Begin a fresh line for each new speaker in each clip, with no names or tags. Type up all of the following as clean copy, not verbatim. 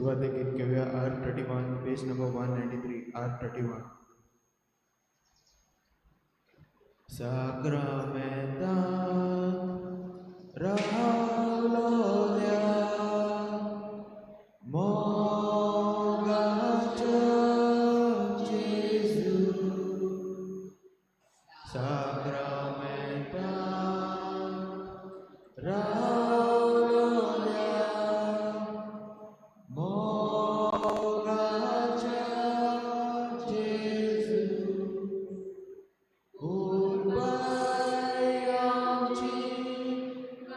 सुरवातेक गीत घेवया R31, page number 193, R31. साक्रामेंतांत रावलोल्या मोगाच्या जेजू, साक्रामेंतांत रावलोल्या मोगाच्या जेजू, उरपाय आमची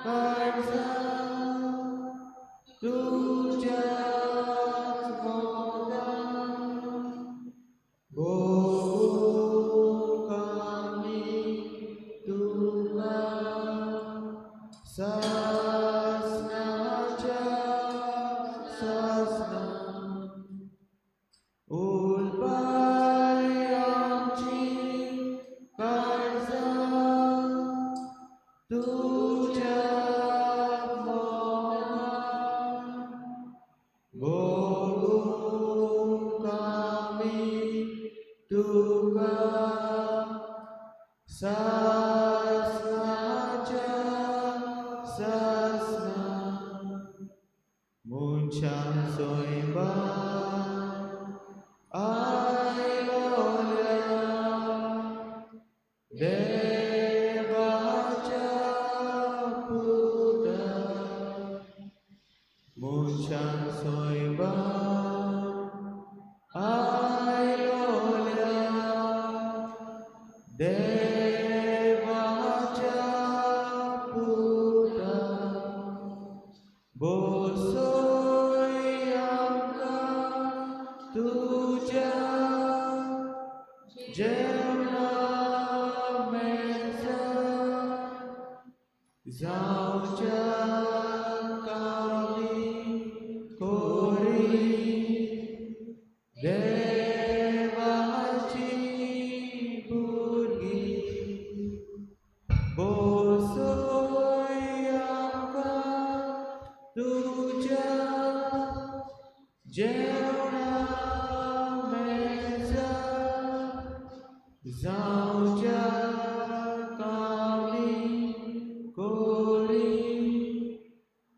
काळजां तुज्याच मोगान, भोगूंक आमी तुका सासणाच्या सासणा, उरपाय आमची काळजां तुज्या मोगान, भोगूंक आमी तुका सासणाच्या सासणा. मनशां सोयबान आयलोल्या देवाच्या पुता, मनशां सोयबान आयलोल्या देवाच्या पुता, बसय आमकां तुज्या जेवणा मेजार, जावच्या आमी कोरी देवाची भुरगीं, बसय आमकां तुज्या जेवणा मेजार, जावच्या आमी कोरी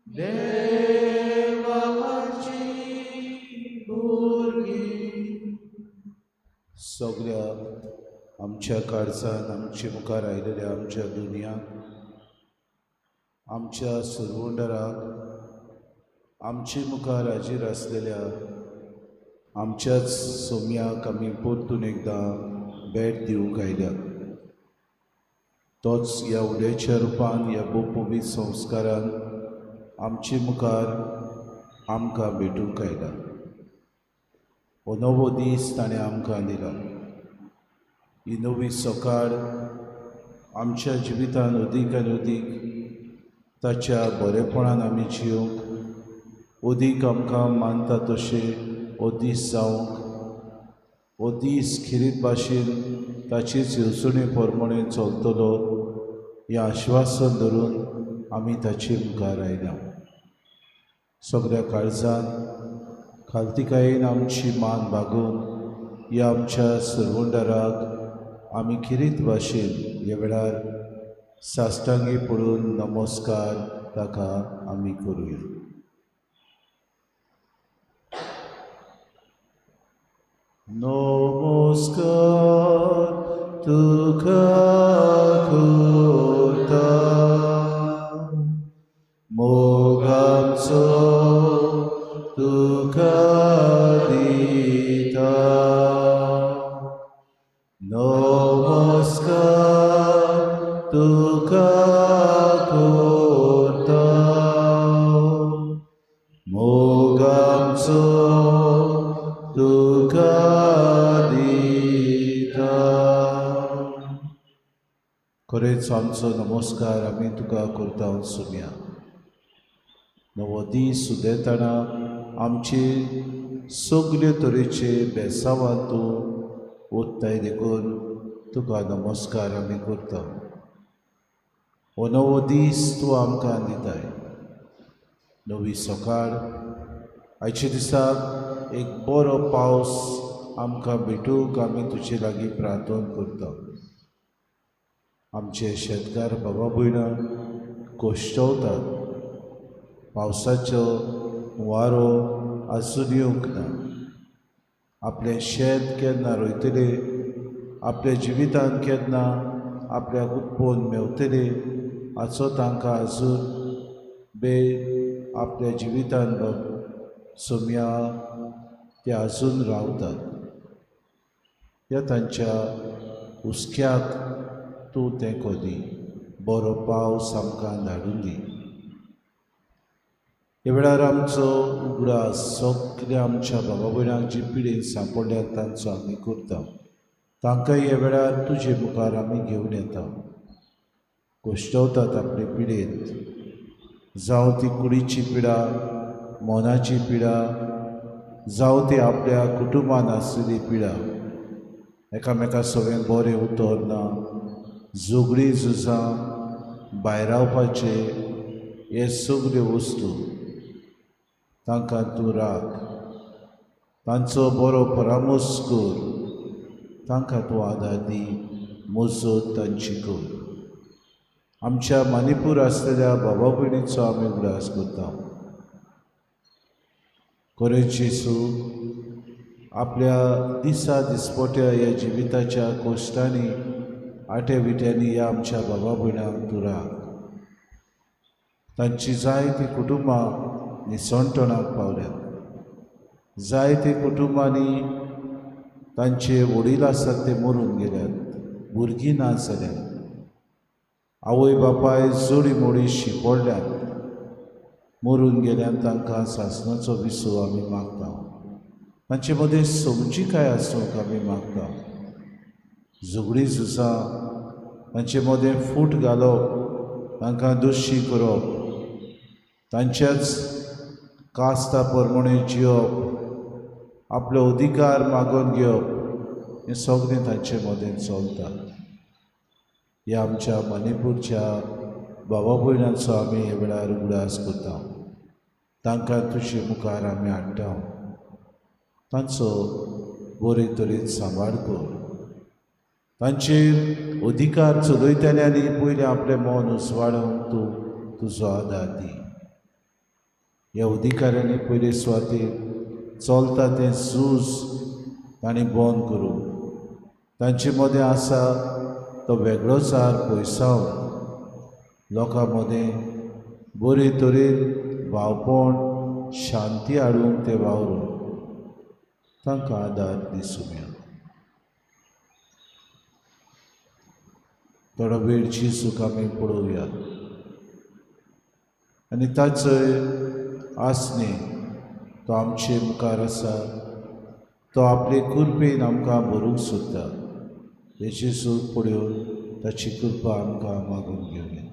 देवाची भुरगीं.
सगळ्या आमच्या काळजान आमचे मुखार आयिल्ल्या आमच्या दुनियाक, आमच्या सुरवंडराक, आमचे मुखार हाजीर आसलेल्या आमच्याच सोम्याक आमी परतून एकदां भेट दिवंक आयल्या. तोच ह्या उड्याच्या रुपान, ह्या भोवपवीत संस्कारान आमचे मुखार आमकां भेटूंक आयला. हो नवो दीस ताणें आमकां दिला. ही नवी सकाळ आमच्या जिवितान अदीक आनी अदीक ताच्या बरेपणान आमी जिवंक, अदीक आमकां मानता तशें हो दीस जावंक, हो दीस खेरीत भाशेन ताचेच येवजणे प्रमाणे चलतलो हें आश्वासन धरून आमी ताचे मुखार आयल्या. सगळ्या काळजान खालतिकायेन आमची मान बागोवन ह्या आमच्या सरवंडराक आमी खेरीत भाशेन ह्या वेळार साश्टांगी पडून नमस्कार ताका आमी करुया. नमस्कार तुका करता मोगाचो तुका दिता, नमस्कार तुका करता मोगाचो तुका दिता. खरेंच आमचो नमस्कार आमी तुका करता सुम्या. नवो दीस उदेतना आमचे सगळे तरेचे बेसावान तूं ओत्ताय देखून तुका नमस्कार आमी करता. हो नवो दीस तूं आमकां दिताय, नवी सकाळ आयच्या दिसाक एक बरो पावस आमकां भेटूंक आमी तुजे लागीं प्रार्थना करता. आमचे शेतकार बाबा भयणां कोश्टवतात, पावसाचो वारो आजून येवंक ना. आपलें शेत केन्ना रोयतले, आपल्या जिवितांत केन्ना आपल्याक उत्पन्न मेवतले हाचो तांकां आजून बे आपल्या जिवितांत सोम्या ते आजून रावतात. ह्या तांच्या हुस्क्याक तूं तेंको दी, बरो पावस आमकां धाडून दी. ह्या वेळार आमचो उगडास सगल्या आमच्या बाबा भयणांक जी पिडेन सांपडल्यात तांचो आमी करता. तांकां ह्या वेळार तुजे मुखार आमी घेवन येता. कोश्टवतात आपले पिडेंत, जावं ती कुडीची पिडा, मनाची पिडा, जावं ती आपल्या कुटुंबान आसलेली पिडा, एकामेका सगळें बरें उतर ना, झगडीं झुजां भायरावपाचे हे सगल्यो वस्तू तांकां तूं राख, तांचो बरो परामर्श कर, तांकां तूं आदार दी, मजत तांची कर. आमच्या मणिपूर आसलेल्या बाबा भयणीचो आमी उगडास करता. खरेंच जेजू आपल्या दिसा दिसपट्या ह्या जिविताच्या कोश्टांनी आट्या विट्यांनी ह्या आमच्या बाबा भयणांक तूं राख. तांची जायतीं कुटुंबां निसणटणाक पावल्यात, जायते कुटुंबांनी तांचे वडील आसात ते मरून गेल्यात, भुरगीं ना जाल्यात, आवय बापाय जोडी मोडी शिपडल्यात, मरून गेल्यान तांकां सासणाचो विसव आमी मागता. तांचे मदें समजिकाय आसूंक आमी मागता. झगडीं झुजां, तांचे मदें फूट घालप, तांकां दोशी करप, तांच्याच कास्ता प्रमाणे जिवप, आपलो अधिकार मागून घेवप, हें सगळें तांचे मदें चलता. ह्या आमच्या मणिपूरच्या बाबा भयणांचो आमी ह्या वेळार उगडास करता. तांकां तुजे मुखार आमी हाडटा. तांचो बरे तरेन सांबाळ कर. तांचेर अधिकार चलयतल्यांनी पयलीं आपलें मन उजवाडूंक तूं तुजो आदार दी. ह्या अधिकाऱ्यांनी पयले सुवातेर चलता तें झूज तांणी बंद करूं. तांचे मदें आसा तो वेगळोचार पयसावन लोकां मदें बरे तरेन भावपण शांती हाडूंक ते वावरून तांकां आदार दिसूया. थोडो वेळ जेजूक आमी पळोवया आनी ताचोय आसणे तो आमचे मुखार आसा, तो आपले कृपेन आमकां भरूंक सोदता. हे जेजूक पळोवन ताची कृपा आमकां मागून घेवया.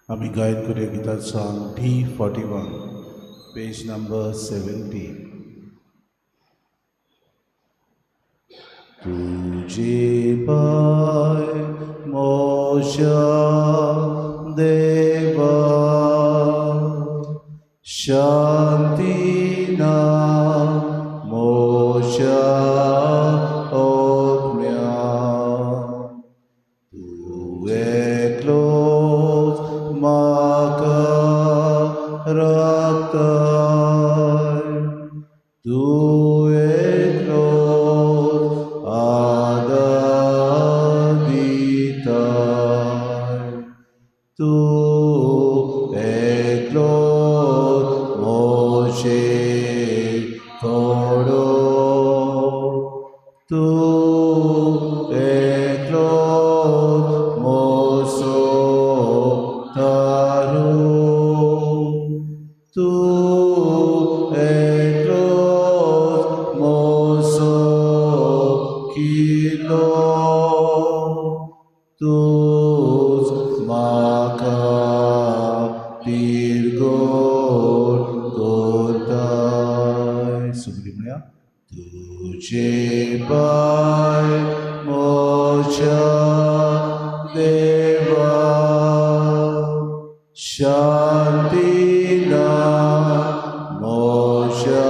आमी गायन करूया गिताचो song D41, page number 70. तुझे पाय मोशा देवा, शांती ना मोशा आत्म्या, तूं एकलोच म्हाका राखताय, तूं एकलोच आदार दिताय, तूं एकलोच तूं एकलोच म्हजो किल्लो, तूंच म्हाका पिरगोट करताय. सगळीं म्हणया, तुजे पांय म्हज्या देवा, शांती ना म्हज्या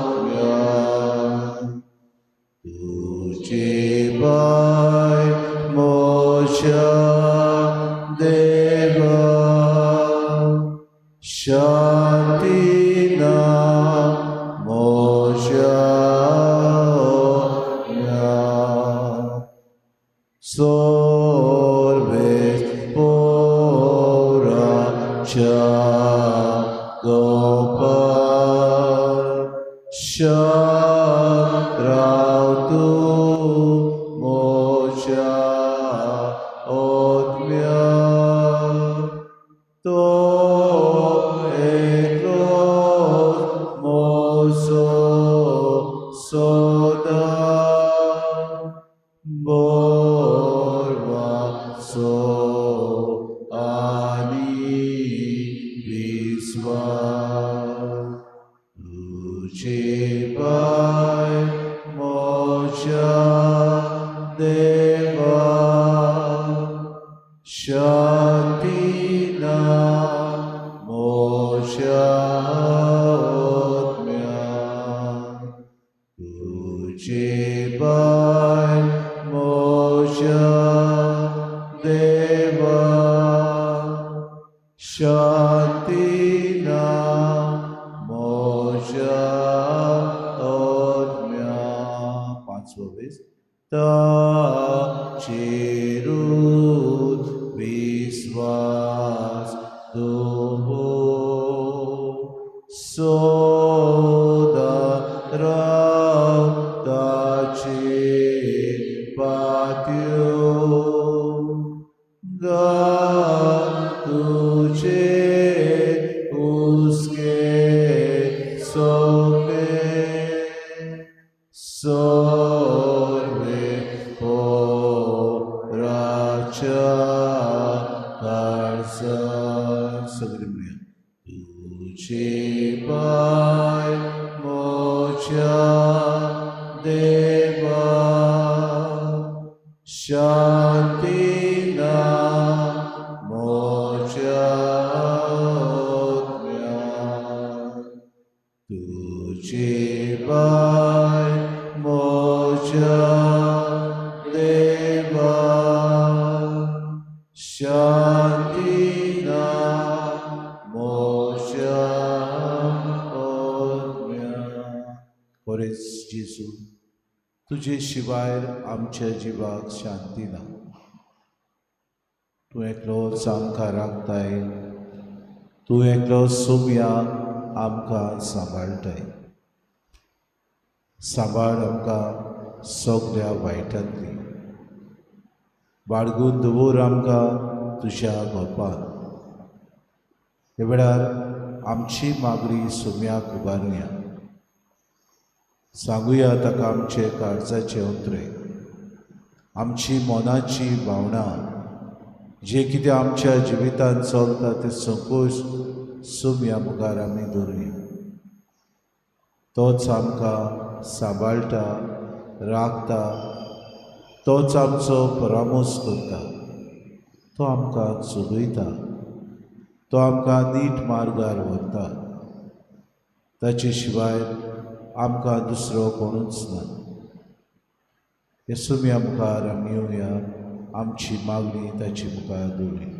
आत्म्याक. तुजे पांय म्हज्या देवा, शांती ना म्हज्या आत्म्याक. सर्वेस पोराच्या गोपाळ, शांत राव तूं म्हज्या आत्म्याक. तो एकलोच म्हजो सदां बरवाचो आनी विस्वास. तुजे पांय म्हज्या देवा, शांती ना म्हज्या आत्म्याक. तुजे पांय म्हज्या देवा, शांती ना म्हज्या आत्म्याक. पांचवो वेस, ताचेरूच विस्वास दवर, सदां राव ताचे पातयो. घाल तुजे हुस्के सगळे, सर्वे पोराच्या काळजांत. सगळीं म्हणया, तुजे पांय म्हज्या देवा, शांती ना म्हज्या आत्म्याक. तुजे पांय म्हज्या देवा, शांती ना म्हज्या आत्म्याक. खरेंच जेजू, तुजे शिवाय आमच्या जिवाक शांती ना. तूं एकलोच आमकां राखताय, तूं एकलो सोम्या आमकां सांबाळटाय. सांबाळ आमकां सगळ्या वायटांतली, बाळगून दवर आमकां तुज्या गोपान. ह्या वेळार आमची मागणी सोम्याक उबारुया, सांगुया ताका आमचे काळजाचे अंत्रे, आमची मनाची भावना, जे कितें आमच्या जिवितांत चलता ते संकोच सोम्या मुखार आमी दवरुया. तोच आमकां सांबाळटा, राखता, तोच आमचो परामर्श करता, तो आमकां चलयता, तो आमकां नीट मार्गार व्हरता. ताचे शिवाय आमकां दुसरो कोणूच ना. हे सुम्या मुखार आमी येवया, आमची मागणी ताचे मुखार दवरुया.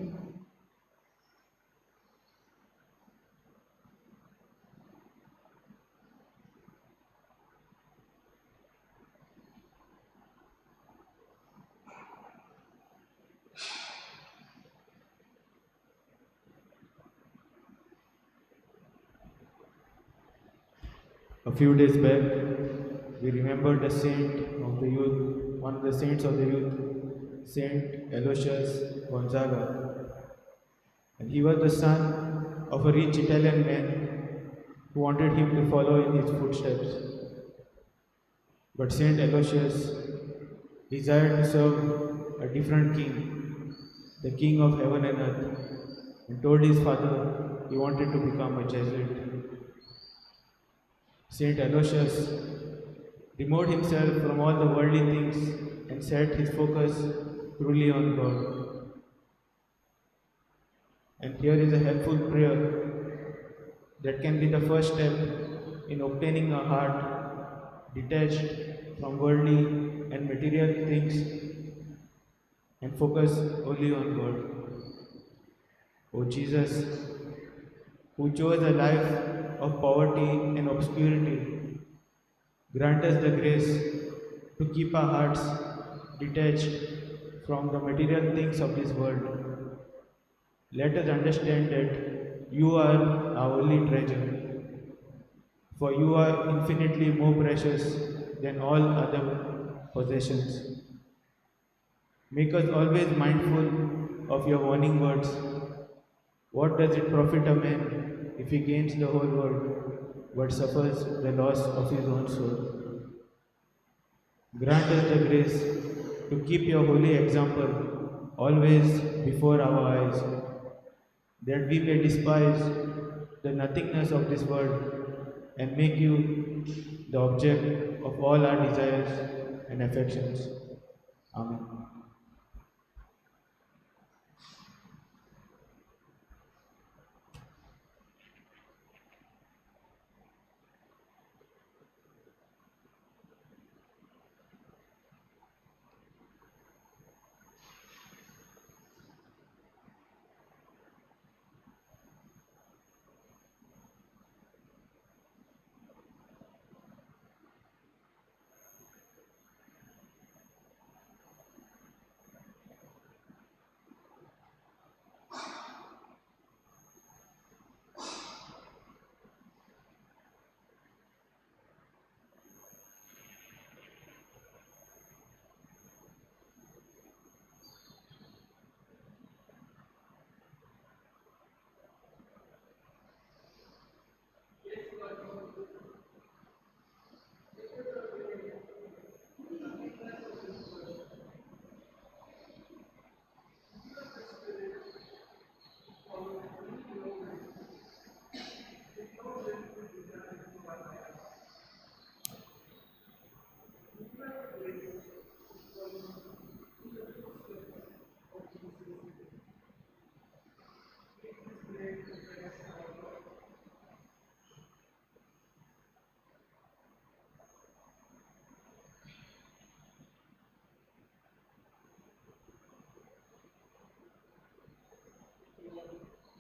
A few days back, we remembered the saint of the youth, one of the saints of the youth, Saint Aloysius Gonzaga. And he was the son of a rich Italian man who wanted him to follow in his footsteps. But Saint Aloysius desired to serve a different king, the king of heaven and earth, and told his father he wanted to become a Jesuit. Saint Aloysius removed himself from all the worldly things and set his focus truly on God. And here is a helpful prayer that can be the first step in obtaining a heart detached from worldly and material things and focus only on God. O Jesus, who chose a life of poverty and obscurity, grant us the grace to keep our hearts detached from the material things of this world. Let us understand that you are our only treasure, for you are infinitely more precious than all other possessions. Make us always mindful of your warning words. What does it profit a man if he gains the whole world but suffers the loss of his own soul? Grant us the grace to keep your holy example always before our eyes, that we may despise the nothingness of this world and make you the object of all our desires and affections. Amen.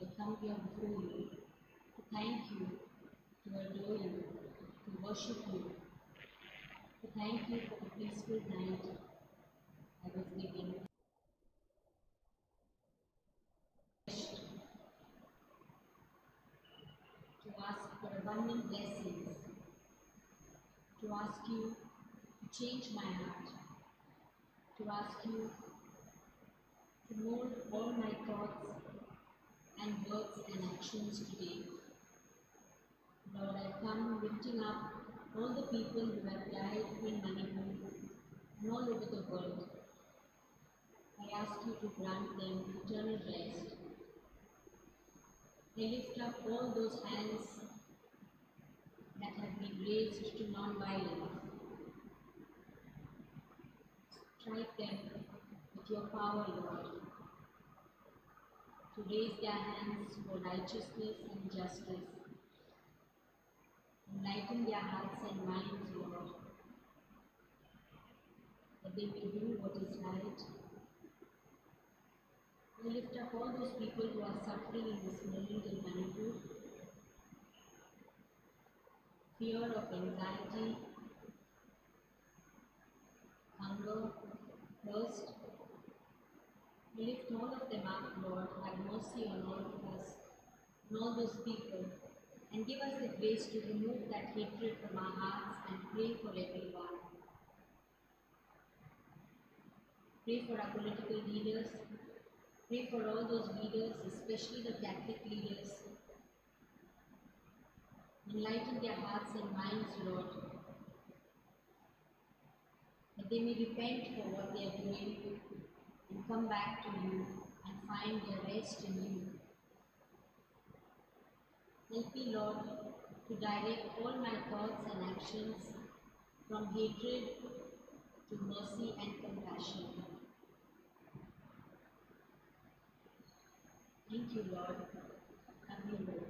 I come here before you to thank you, to adore you, to worship you, to thank you for the peaceful night I was given. To ask for abundant blessings, to ask you to change my heart, to ask you to mold all my thoughts and words and actions today. Lord, I come lifting up all the people who have died in Manipur and all over the world. I ask you to grant them eternal rest. I lift up all those hands that have been raised to non-violence. Strike them with your power, Lord, to raise their hands for righteousness and justice. Enlighten their hearts and minds, Lord, that they may do what is right. I lift up all those people who are suffering in this moment in Manipur. Fear of anxiety, hunger, thirst. We lift all of them up, Lord. Have mercy on all of us and all those people, and give us the grace to remove that hatred from our hearts and pray for everyone. Pray for our political leaders. Pray for all those leaders, especially the Catholic leaders, Enlighten their hearts and minds, Lord, that they may repent for what they are doing and come back to you and find their rest in you. Help me, Lord, to direct all my thoughts and actions from hatred to mercy and compassion. Thank you, Lord. Love you, Lord.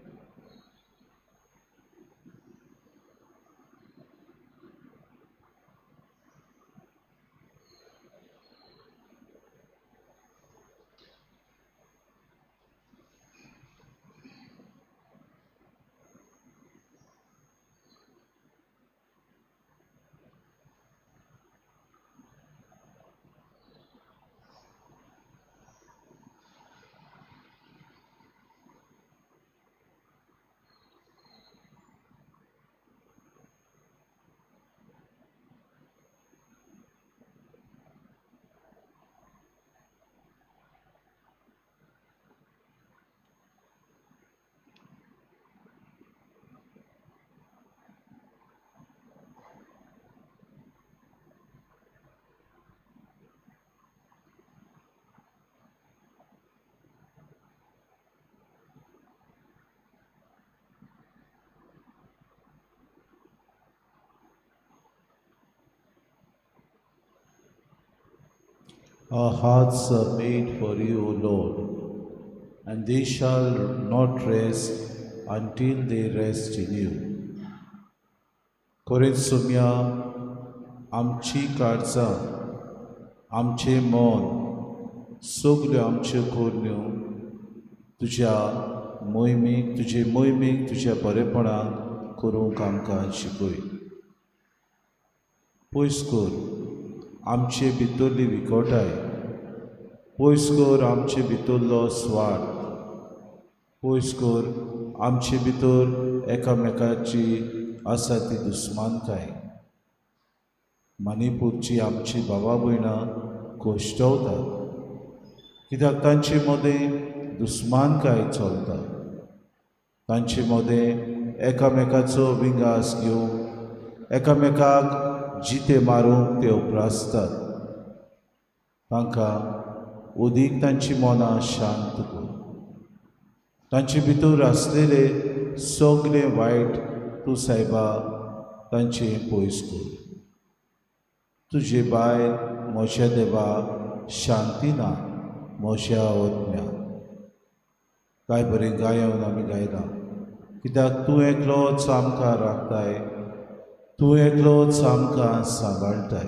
Our hearts are made for you, O Lord, and they shall not rest until they rest in you. कोरेंत Saumya आमची काळजां, आमचें मन, सगल्यो आमच्यो करण्यो तुज्या मोहिमेक, तुजे मोहिमेक, तुज्या बरेपणाक करूंक आमकां शिकय. पयस कर आमचे भितरली विकोटाय, पयस कर आमचे भितरलो स्वार्थ, पयस कर आमचे भितर एकामेकाची आसा ती दुस्मानकाय. मणिपूरची आमची बाबा भयणां कोश्टवतात कित्याक तांचे मदें दुस्मानकाय चलता, तांचे मदें एकामेकाचो विंगास घेवंक, एकामेकाक जिते मारूंक ते उप्रासतात. तांकां उदीक तांची मनां शांत कर, तांचे भितर आसलेले सगळे वायट तूं सायबा तांचे पयस कर. तुजे बायल म्हज्या देवा शांती ना म्हज्या ओतम्या. काय बरें गायन आमी गायलां, कित्याक तूं एकलोच आमकां राखताय, तूं एकलोच आमकां सांबाळटाय.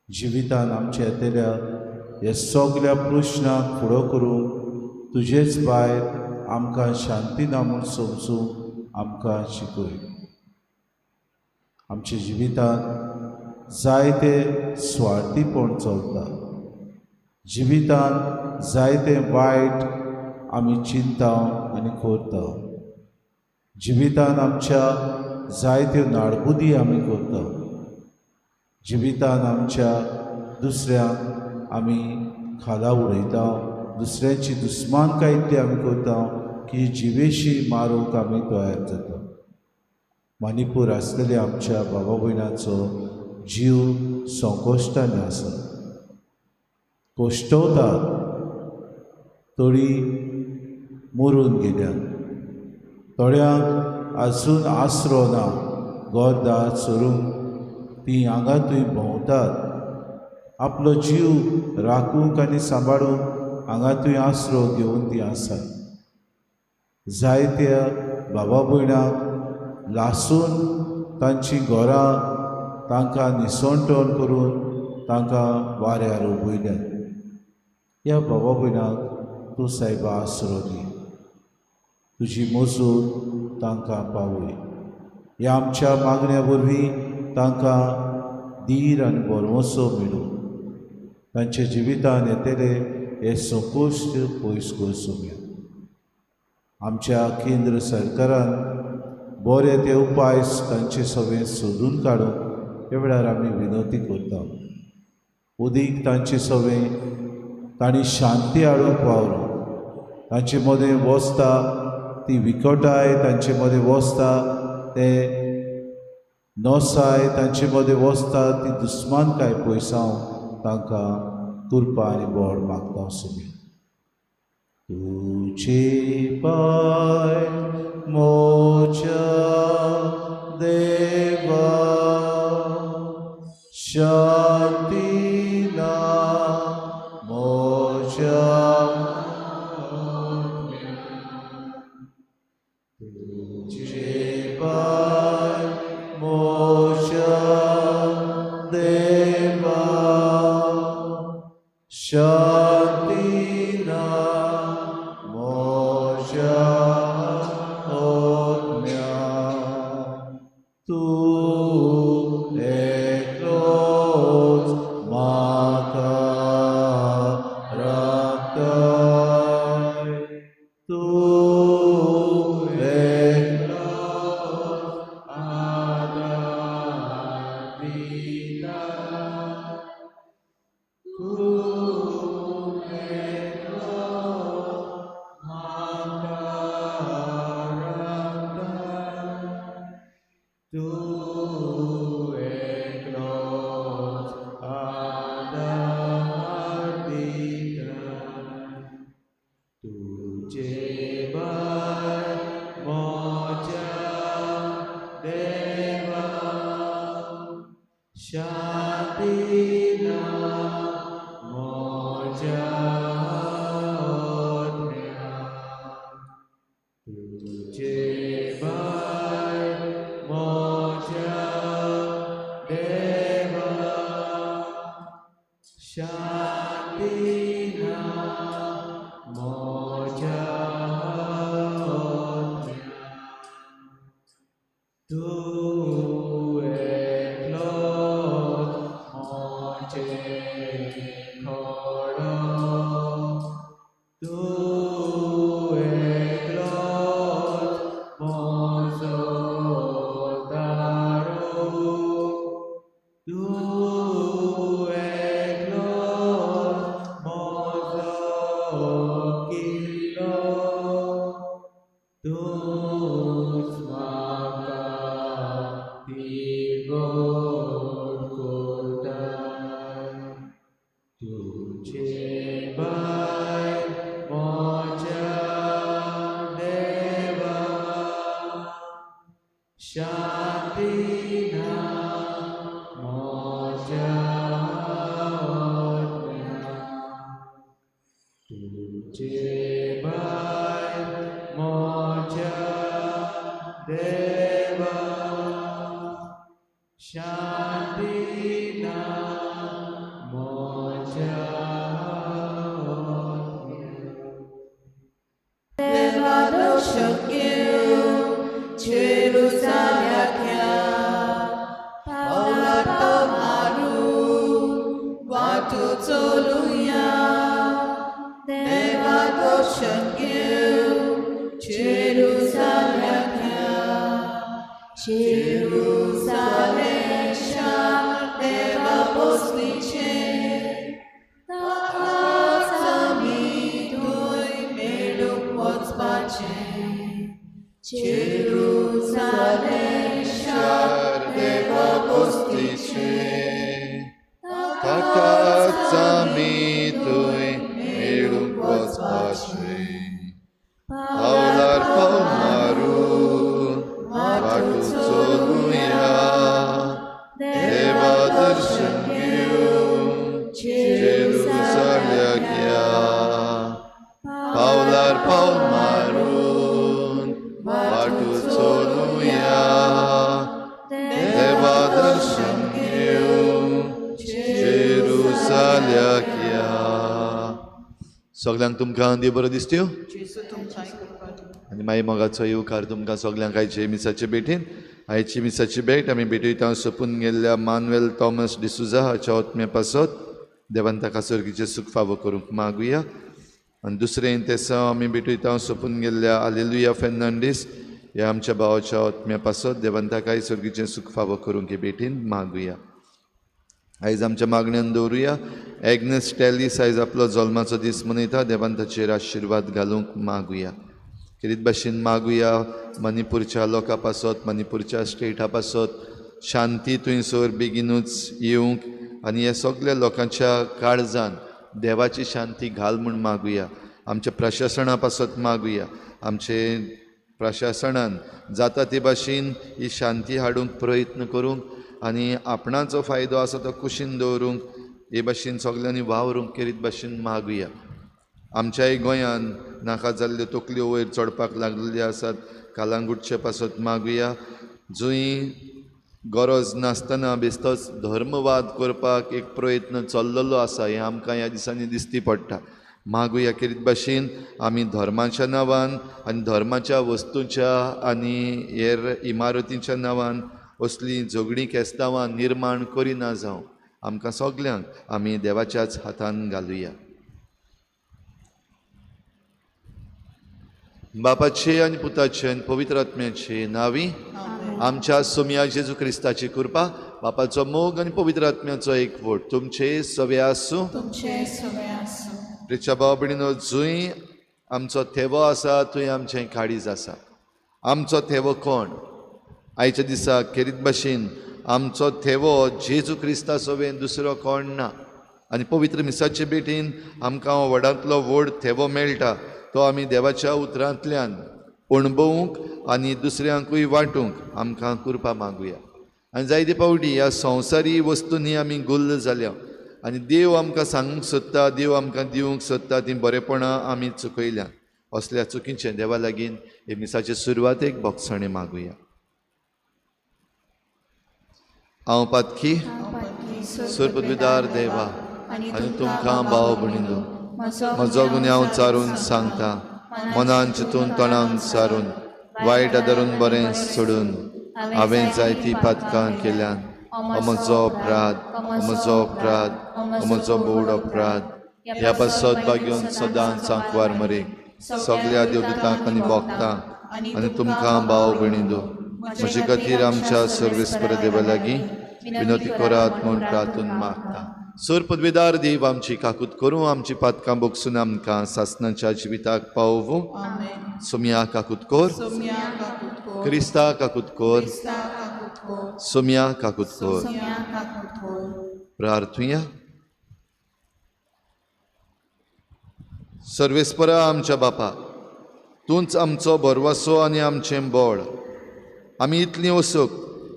जिवितान आमच्या येतल्या ह्या सगल्या प्रश्नाक फुडो करूंक तुजेच भायर आमकां शांती ना म्हूण समजूंक आमकां शिकय. आमच्या जिवितांत जायते स्वार्थीपण चलता, जिवितांत जायते वायट आमी चिंता आनी करता, जिवितांत आमच्या जायत्यो नाडबुदी आमी करता, जिवितांत आमच्या दुसऱ्यांक आमी खाला उडयता, दुसऱ्यांची दुस्मानकाय इतली आमी करता की जिवेशी मारूंक आमी तयार जाता. मणिपूर आसलेल्या आमच्या बाबा भयणाचो जीव संकोश्टान आसा, कोश्टवतात, थोडी मरून गेल्यात, थोड्यांक आजून आसरो ना, घरदार सोडून ती हांगा थंय भोंवतात, आपलो जीव राखूंक आनी सांबाळूंक हांगा थंय आसरो घेवन ती आसात. जायत्या बाबा भयणांक लासून तांची घरां तांकां निसणटण करून तांकां वाऱ्यार उबयल्यात. ह्या बाबा भयणांक तूं सायबा आसरो दी, तुजी मजूर तांकां पावय. ह्या आमच्या मागण्या वरवीं तांकां धीर आनी भरवंसो मेळूं, तांच्या जिवितान येतले हे संकश्ट पयस कर सोम्या. आमच्या केंद्र सरकारान बरे ते उपाय तांचे सगळे सोदून काडूंक ह्या वेळार आमी विनवती करता. उदीक तांचे सगळे तांणी शांती हाडूंक वावरूं, तांचे मदें वसता ती विकटाय तांचे मदें वसता, ते नोसाय तांचे मदें वसता, ती दुस्मानकाय पयसाव तांकां कृपा आनी बळ मागता सुमी. तुझे पाय मोच्या देवा शांतीना मोच्या तुझे पाय मोच्या देवा शांतीना मोच्या आत्म्या. तूं एकलोच म्हाका राखताय, तूं एकलोच आदार दिता, तूं एकलोच म्हाका राखताय, तूं एकलोच आदार दिता. तुझे बाय मोच्या देवा शांतीना मोच्या आत्म्या. तुझे बाय मोच्या देवा शांतीना मोच्या आत्म्या. तूं एकलोच मोचे खोडो, तूं एकलोच मोजो दारो, तूं एकलोच मोजो किल्लो, तूंच म्हाका तिगोड करताय. तुझे बाय मोच्या देवा शांतीना मोच्या आत्म्या. तुझे बाय मोच्या देवा शांतीना मोच्या आत्म्या.
देवा दर्शन घेवन जेरुजाल्याक या, पावलार पावल मारून वाटो चलुया. देवा दर्शन घेवन जेरुजाल्याक या, जेरुजालेम शार देवा बसलीचें, ताकाच आमी थंय मेळूंक वचपाचें. जेरुजालेम शार
देवा बसतीचें, ताकाच आमी थंय मेळूंक वचपाचें. पावलार पावल मारून वाटो चलुया, देवा दर्शन घेवन जेरुजाल्याक या. पावलार पावल मारून वाटो चलुया, देवा दर्शन घेवन जेरुजाल्याक या. सगल्यांक तुमकां देव बरो दिसत्यो
जेजू तुमकां कृपा दिवं.
आनी मागीर मोगाचो येवकार तुमकां सगल्यांक आयचे मिसाचे भेटीन. आयची मिसाची भेट आमी भेटयता सोंपून गेल्ल्या मानुएल थॉमस डिसुजा हाच्या आत्म्या पासत. देवान ताका सर्गीचें सूख फावो करूंक मागुया. आनी दुसरें तेसांव आमी भेटयता सोंपून गेल्ल्या आलेलुया फेर्नांडीस ह्या आमच्या भावाच्या आत्म्या पासत. देवान ताकाय सर्गीचें सूख फावो करूंक हे भेटीन मागुया. आयज आमच्या मागण्यान दवरुया एग्नेस टॅलीस आयज आपलो जल्माचो दीस मनयता. देवान ताचेर आशिर्वाद घालूंक मागुया. खेरीत भाशेन मागुया मणिपूरच्या लोकां पासत, मणिपूरच्या स्टेटा पासत शांती थंयसर बेगीनूच येवंक आनी ह्या सगल्या लोकांच्या काळजान देवाची शांती घाल म्हूण मागुया. आमच्या प्रशासना पासत मागुया, आमचे प्रशासनान जाता ते भाशेन ही शांती हाडूंक प्रयत्न करूंक आनी आपणाचो फायदो आसा तो कुशीन दवरूंक हे भाशेन सगल्यांनी वावरूंक खेरीत भाशेन मागुया. आमच्याय गोंयान नाका जाल्ल्यो तकल्यो वयर चडपाक लागलेल्यो आसात, कालांगुटचे पासत मागुया. जंय गरज नासतना बेश्टोच धर्मवाद करपाक एक प्रयत्न चल्लेलो आसा हें आमकां ह्या दिसांनी दिश्टी पडटा. मागुया खेरीत भाशेन आमी धर्माच्या नांवान आनी धर्माच्या वस्तूच्या आनी हेर इमारतींच्या नांवान असलीं झगडीं केस्तांवां निर्माण करिना जावं. आमकां सगल्यांक आमी देवाच्याच हातान घालुया. बापाचे आनी पुताचे आनी पवित्र आत्म्याचे नांवी आमच्या सोमया जेजू क्रिस्ताची कृपा, बापाचो मोग आनी पवित्र आत्म्याचो एकवट तुमचे सवे आसूं.
तुमचे सवे आसूं.
प्रेच्या भाव भयणीनो, जंय आमचो थेवो आसा थंय आमचें काळीज आसा. आमचो थेवो कोण? आयच्या दिसा खेरीत भाशेन आमचो थेवो जेजू क्रिस्ता सवें दुसरो कोण ना. आनी पवित्र मिसाचे भेटीन आमकां व्हडांतलो व्हड थेवो मेळटा, तो आमी देवाच्या उतरांतल्यान अणभवूंक आनी दुसऱ्यांकूय वांटूंक आमकां कृपा मागुया. आनी जायते फावटी ह्या संवसारी वस्तूंनी आमी गुल्ल जाल्या आनी देव आमकां सांगूंक सोदता, देव आमकां दिवंक सोदता तीं बरेपणां आमी चुकयल्या. असल्या चुकीचें देवा लागीं हे मिसाचे सुरवातेक भोगसणें मागुया. हांव पातकी सुरपदवीदार देवा आनी तुमकां भाव भयणीनो म्हजो गुन्यांव चारून सांगता, मनान चिंतून तोंडान सारून वायट आदारून बरें सोडून हांवें जायतीं पातकां केल्यान. म्हजो अपराध, म्हजो अपराध, म्हजो बोड अपराध. ह्या पासत भाग्योन सदांच आंकवार मरे सगल्या देवदूतांक आनी भोगतांक आनी तुमकां भाव भयणीनो म्हजे खातीर आमच्या सर्वेस्पर देवा लागीं विनवती करात म्हूण प्रार्थून मागता. सर पदवेदार देव आमची काकूत करूं, आमची पातकां बोगसून आमकां सासणाच्या जिविताक पावोवं. सोमया काकूत कर, क्रिस्ता काकूत कर, सोमया काकूत कर. प्रार्थुया. सर्वेस्परा आमच्या बापा, तूंच आमचो भरवसो आनी आमचें बळ. आमी इतलीं वसक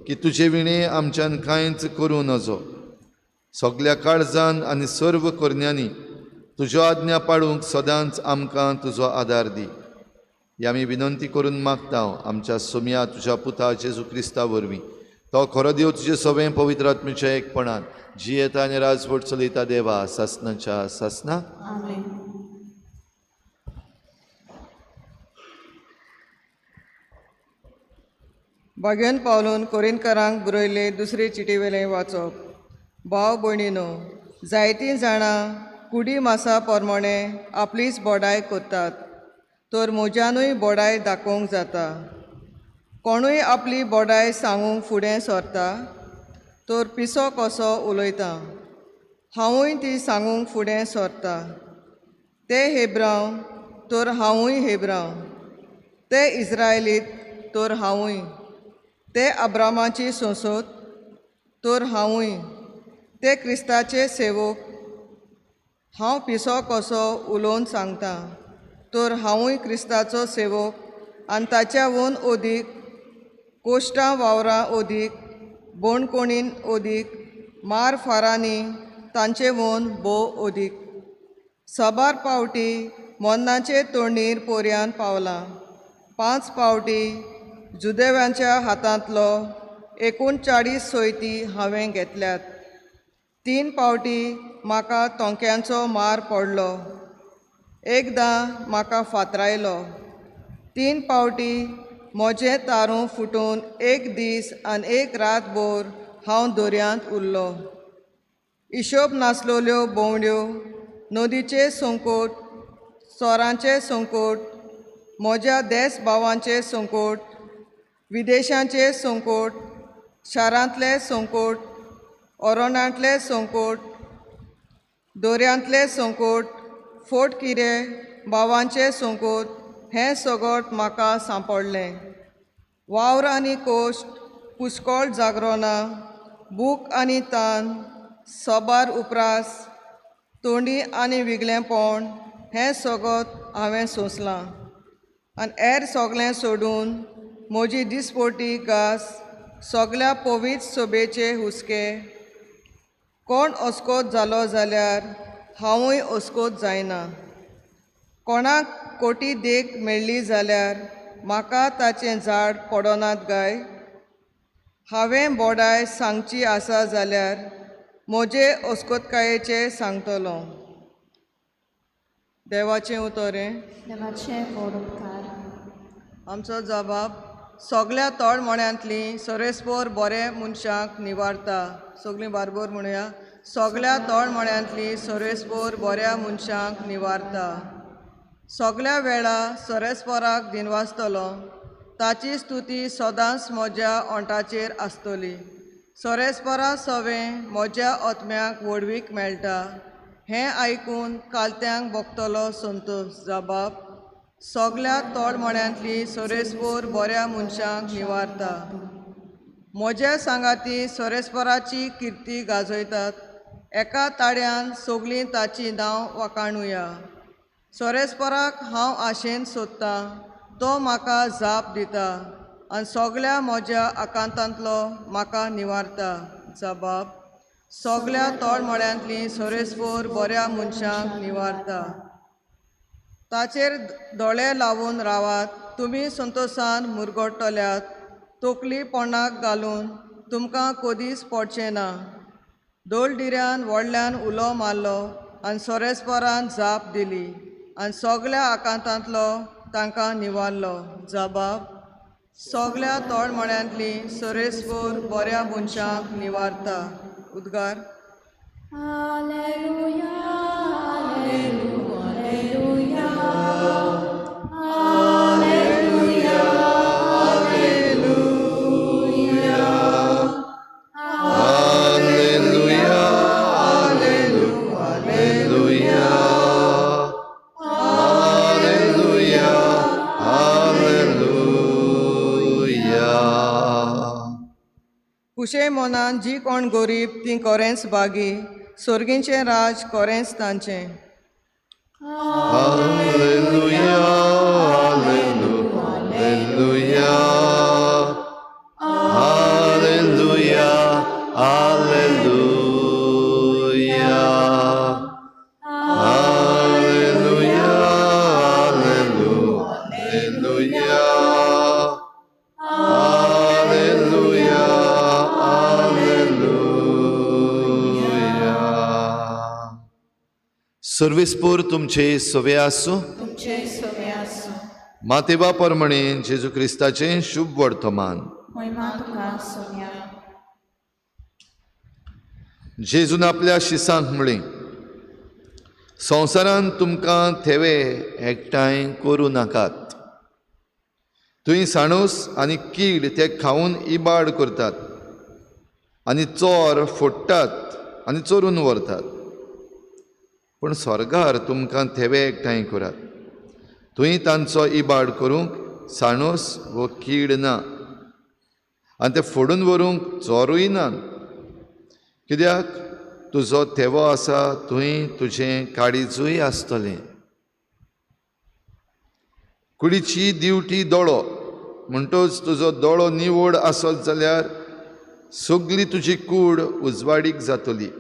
की तुजे विणें आमच्यान कांयच करूं नजो. सगल्या काळजान आनी सर्व करण्यांनी तुज्यो आज्ञा पाळूंक सदांच आमकां तुजो आदार दी. ही आमी विनंती करून मागता आमच्या सोमया तुज्या पुता जेजू क्रिस्ता वरवीं. तो खरो देव तुजे सवें पवित्र आत्म्याच्या एकपणान जियेता आनी राजवट चलयता देवा सासणाच्या सासना.
भाग्यन पावलून कोरिनकारांक बरयल्ले दुसरे चिटीवेलें वाचप. भाव भयणीनो, जायतीं जाणां कुडी मासा प्रमाणे आपलीच बोडाय करतात, तर म्हज्यानूय बोडाय दाखोवंक जाता. कोणूय आपली बोडाय सांगूंक फुडें सरता तर पिसो कसो उलयता, हांवूय ती सांगूंक फुडें सरता. ते हेब्रांव तर हांवूय हेब्रांव, ते इस्रायलीत तर हांवूय, ते अब्रामाची संसद तर हांवूय, ते क्रिस्ताचे सेवक. हांव पिसो कसो उलोवन सांगता तर हांवूय क्रिस्ताचो सेवक आनी ताच्या वोन अदीक कोश्टां वावरां अदीक बोणकोणीन अदीक मार फारांनी तांचे वोन भोव अदीक. साबार पावटी मरणाचे तोंडीर पोरयान पावलां. 5 पावटी जुदेवांच्या हातांतलो 39 सोयती हांवें घेतल्यात. 3 पावटी म्हाका तोंक्यांचो मार पडलो, एकदां म्हाका फातरायलो. 3 पावटी म्हजें तारूं फुटून 1 दीस आनी 1 रातभर हांव दर्यांत उरलो. हिशोब नासलेल्यो भोंवड्यो, नदीचें संकट, चोरांचें संकट, म्हज्या देस भावांचें संकट, विदेशांचें संकट, शारांतलें संकट, ओरोनांतलें संकट, दर्यांतलें संकट, फोट किरे भावांचें संकट, हें सगट म्हाका सांपडलें. वावर आनी कोश्ट, पुष्कळ जागरणां, भूक आनी तान, सबार उपरास, तोंडी आनी विगलेंपण हें सगट हांवें सोंसलां. आनी हेर सगळें सोडून म्हजी दिसपोटी घास सगळ्या पवित्र सोबेचे हुस्के. कोण अस्कोत जालो जाल्यार हांवूय अस्कोत जायना. कोणाक कोटी देख मेळ्ळी जाल्यार म्हाका ताचें झाड पडनात गाय. हांवें बोडाय सांगची आसा जाल्यार म्हजे अस्कोतकायेचें सांगतलो. देवाचें उतर हें.
देवाचें व्हड उपकार.
आमचो जबाब सगळ्या तळमळ्यांतलीं सरेस्पोर बरे मनशांक निवारता. सगळीं बारबोर म्हणुया. सगळ्या तळमळ्यांतलीं सरेस्पोर बऱ्या मनशांक निवारता. सगळ्या वेळा सरेस्पोराक दिनवासतलो. ताची स्तुती सदांच म्हज्या ओंठाचेर आसतली. सरेस्पोरा सवें म्हज्या आत्म्याक व्हडवीक मेळटा. हें आयकून कालत्यांक भोगतलो संतोश. जबाब सगळ्या तळमळ्यांतलीं सरेस्पोर बऱ्या मनशांक निवारता. म्हज्या सांगाती सरेस्पोराची किर्ती गाजयतात. एका ताळ्यान सगळीं ताची नांव वाखाणुया. सरेस्पोराक हांव आशेन सोदतां, तो म्हाका जाप दिता आनी सगळ्या म्हज्या आकांतांतलो म्हाका निवारता. जबाब सगळ्या तळमळ्यांतलीं सरेस्पोर बऱ्या मनशांक निवारता. ताचेर दोळे लावन रावात, तुमी संतोसान मुरगटल्यात. तकली पोंडाक घालून तुमकां कदीच पडचें ना. दोलडिऱ्यान व्हडल्यान उलो मारलो आनी सरेस्पोरान जाप दिली आनी सगळ्या आकांतांतलो तांकां निवारलो. जबाब सगळ्या तळमळ्यांतलीं सरेस्पोर बऱ्या मनशांक निवारता. उद्गार.
Alleluia, alleluia, alleluia,
alleluia, alleluia, alleluia, alleluia.
कुशे मनान जी कोण गरीब ती कोरेंच बागी, सोर्गींचें राज कोरेंच तांचें.
Alleluia, alleluia, alleluia, alleluia, alleluia, alleluia, alleluia, alleluia. सर्वेस्पोर तुमचे सवे आसूं.
तुमचे सवे आसूं.
मातेवा परमणे जेजू क्रिस्ताचें शुभ वर्तमान.
महिमा तुका सोन्या.
जेजून आपल्या शिसांक म्हळें, संवसारांत तुमकां थेवे एकठांय करूं नाकात. थंय साणूस आनी कीड ते खावन इबाड करतात आनी चोर फोडटात आनी चोरून व्हरतात. पूण स्वर्गार तुमकां थेवे एकठांय करात. थंय तांचो इबाड करूंक साणूस वो कीड ना आनी ते फोडून व्हरूंक चोरूय ना. कित्याक तुजो थेवो आसा थंय तुजें काळीजूय आसतलें. कुडीची दिवटी दोळो, म्हणटच तुजो दोळो निवड आसत जाल्यार सगली तुजी कूड उजवाडीक जातली.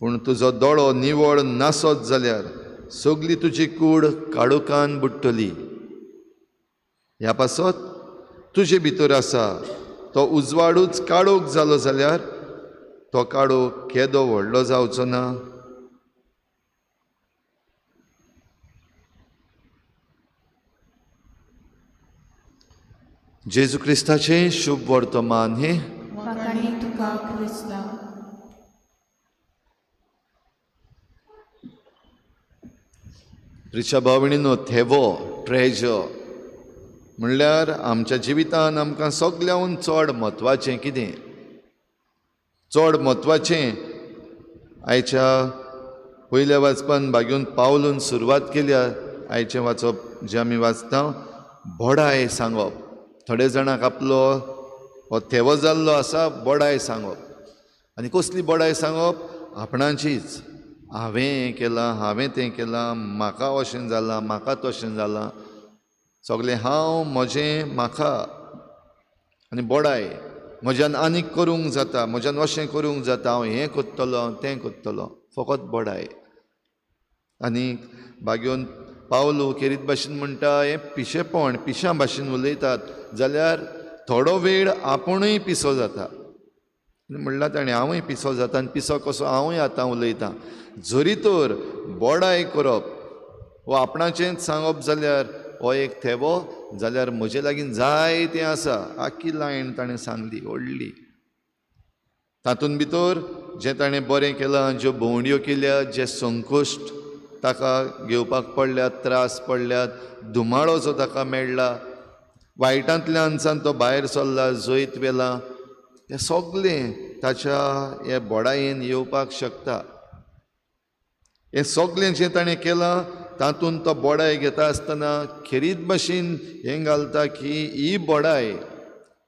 पूण तुजो दोळो निवळ नासत जाल्यार सगली तुजी कूड काळोखान बुडटली. ह्या पासत तुजे भितर आसा तो उजवाडूच काळोख जालो जाल्यार तो काळोख केदो व्हडलो जावचो ना. जेजू क्रिस्ताचें शुभ वर्तमान हें.
वाखाणी तुका क्रिस्ता.
रिचा भावणीनो, थेवो ट्रेजर म्हणल्यार आमच्या जिवितान आमकां सगळ्याहून चड म्हत्वाचें कितें? चड म्हत्वाचें आयच्या पयल्या वाचपान बागेवन पावलून सुरवात केल्या. आयचें वाचप जें आमी वाचता बडाय सांगप. थोडे जाणांक आपलो हो थेवो जाल्लो आसा बडाय सांगप. आनी कसली बडाय सांगप? आपणाचीच, हांवें हें केलां, हांवें तें केलां, म्हाका अशें जालां, म्हाका तशें जालां, सगळें हांव, म्हजें, म्हाका. आनी बडाय, म्हज्यान आनीक करूंक जाता, म्हज्यान अशें करूंक जाता, हांव हें करतलो, तें करतलो, फकत बडाय. आनी बागेवन पावलो खेरीत भाशेन म्हणटा हें पिशेपण, पिश्यां भाशेन उलयतात जाल्यार थोडो वेळ आपुणूय पिसो जाता. म्हणलां ताणें हांवूय पिसो जाता आनी पिसो कसो हांवूय आतां उलयतां. जरी तर बडाय करप वा आपणाचेंच सांगप जाल्यार हो एक थेवो, जाल्यार म्हजे लागीं जाय तें आसा. आख्खी लायन ताणें सांगली व्हडली. तातूंत भितर जें ताणें बरें केलां, ज्यो भोंवड्यो केल्या, जे संकश्ट ताका घेवपाक पडल्यात, त्रास पडल्यात, धुमाळो जो ताका मेळ्ळा, वायटांतल्यान सान तो भायर सरला, जैत वेला, हें सगळें ताच्या हे बडायेन येवपाक शकता. हें सगळें जें ताणें केलां तातूंत तो बडाय घेता आसतना खेरीत भाशेन हें घालता की ही बडाय